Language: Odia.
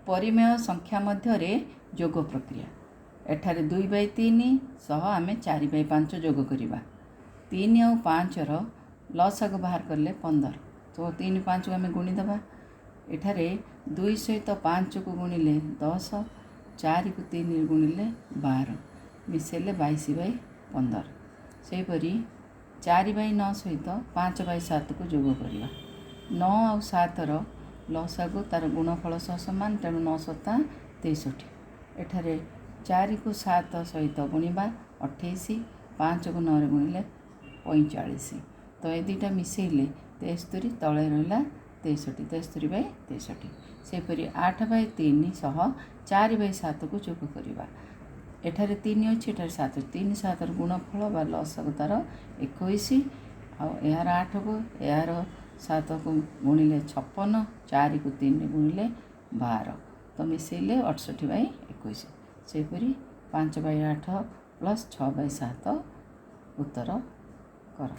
ପରିମେୟ ସଂଖ୍ୟା ମଧ୍ୟରେ ଯୋଗ ପ୍ରକ୍ରିୟା। ଏଠାରେ 2/3 ସହ ଆମେ 4/5 ଯୋଗ କରିବା। ତିନି ଆଉ ପାଞ୍ଚର ଲସାଗୁ ବାହାର କଲେ 15। ତ ତିନି ପାଞ୍ଚକୁ ଆମେ ଗୁଣିଦେବା। ଏଠାରେ ଦୁଇ ସହିତ ପାଞ୍ଚକୁ ଗୁଣିଲେ 10, ଚାରିକୁ ତିନି ଗୁଣିଲେ 12, ମିଶାଇଲେ 22/15। ସେହିପରି 4/9 ସହିତ 5/7କୁ ଯୋଗ କରିବା। ନଅ ଆଉ ସାତର ଲସାଗୁ ତା'ର ଗୁଣଫଳ ସହ ସମାନ, ତେଣୁ ନଅ ସତା 63। ଏଠାରେ ଚାରିକୁ ସାତ ସହିତ ଗୁଣିବା 28, ପାଞ୍ଚକୁ ନଅରେ ଗୁଣିଲେ 45। ତ ଏ ଦୁଇଟା ମିଶାଇଲେ 73, ତଳେ ରହିଲା 63, 73/63। ସେହିପରି 8/3 ସହ 4/7କୁ ଯୋଗ କରିବା। ଏଠାରେ ତିନି ଅଛି, ଏଠାରେ ସାତ ଅଛି। ତିନି ସାତର ଗୁଣଫଳ ବା ଲସାଗୁ ତା'ର 21, ଆଉ ଏହାର ଆଠକୁ ଏହାର ସାତକୁ ଗୁଣିଲେ 56, ଚାରିକୁ ତିନି ଗୁଣିଲେ 12, ତ ମିଶାଇଲେ 68/21। ସେହିପରି 5/8 ପ୍ଲସ୍ 6/7 ଉତ୍ତର କର।